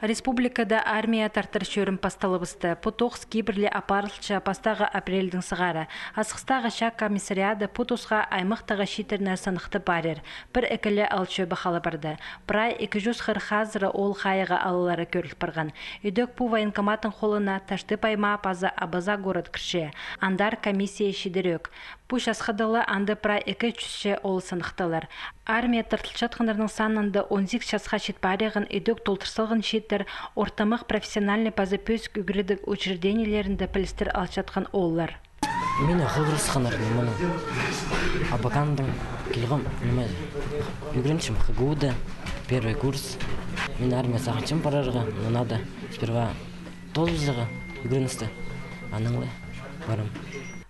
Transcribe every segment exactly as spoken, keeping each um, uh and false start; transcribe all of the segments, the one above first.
Республикада армия тартыр чӧрім пасталыбысты. Пу тоғыс кибірле апарылча пастағы апрельдің сығара. Асхыстағы чаа комиссариады пу тусха аймахтағы чииттерні сыныхтап парир. Пір-ікі ле аал чӧбі хала парды. Прай ікі чӱс хырых азыра ол хайығ ааллары кӧріл парған. Ідӧк пу военкоматтың холына Таштып аймаа паза Абаза город кірче. Андар комиссия чидерӧк. Пу часхыда ла анда прай ікі чӱсче ол сыныхталар. Армия тартылчатханнарның санында он сигіс часха чит париған, ідӧк толдыр салған чииттер ортымах профессиональный паза пӧзік ӱгредіг учреждениелерінде пілістір алчатхан ооллар. Мині хығырысханнар, мына Абакандаң килгем, ниме, ӱгренчем ХГУ-да, первый курс. Мин армия сағынчам парарға, но надо сперва тоозарға ӱгреністі, анаң ла парам.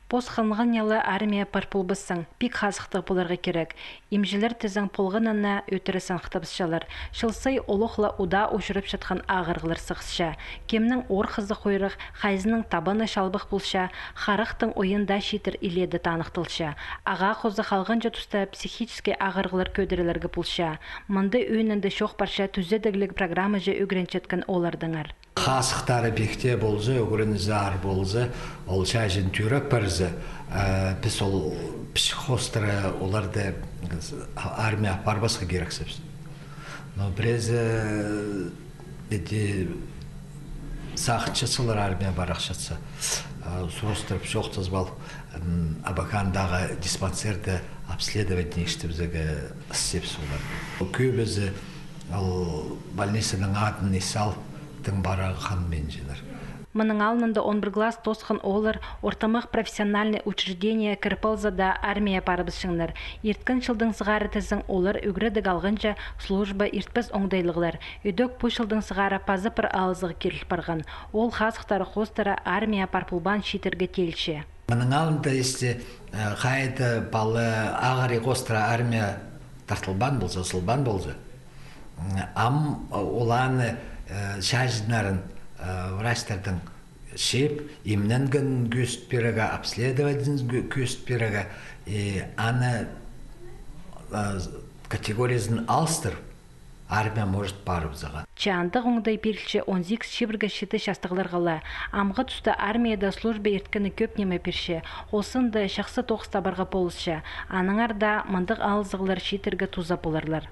Пос хынған ла армия пар полбассың, пик хазыхтығ поларға кирек. Имҷілер тізең полғанына ӧтіре сыныхтабысчалар. Чыл сай олох ла удаа учурапчатхан ағырығлар сығысча. Кемнің орхазы хойрах, хайзының табаны чалбах полча, харахтың ойында чииттер илееде таныхталча. Ағаа хоза халғанҷы туста психический ағырығлар кӧдірілерге полча. Мында ӧӧнінде чоох парча тӱзедігліг программаҷа ӱгренчеткен ооллардаңар. Хазыхтары пик тее полза, ӱгренізі аар полза, ол чааҷын тӧреп парза, э, піс ол психостары оларды армия апарбасха кирексібіс. Но пірезі, э, іди сағынчатсалар армия парахчатса, э, сурастырып чоохтазып ал, м, Абакандағы диспансерде обследование істебізерге істепсін олар. Кӧбізі ол больницаның адын ис ал, тың парарға хынминчалар. Мының алнында он пір класс тоосхан ооллар ортымах профессиональный учреждение кіріп алза даа армия парыбысчаңнар. Ирткен чылдаң сығара тізең олар ӱгредіг алғанҷа служба иртпес оңдайлығлар. Ідӧк пу чылдаң сығара паза пір алызығ киріл парған. Ол хазыхтары хоостыра армия пар полбаан чииттерге теелче. Мының алнында исті, э, хайда пала ағырығ хоостыра армия тартылбаан полза, сылбаан полза. Ам, э, оланы, э, чааҷыннарын, э, врачтарның чыып, имненгенін кӧзіт пирерге, обследованиезін кӧ-, кӧзіт пирерге, и аны, э, категориязын алыстырып, армия может парыбызарға. Че андағ оңдай пирілче он сигіс чибіргі читі частығларға ла. Амғы туста армияда служба ирткені кӧп ниме пирче, ол сында чахсы тоғыс табарға полысча. Аннаңар даа мындағ алызығлар чииттерге туза поларлар.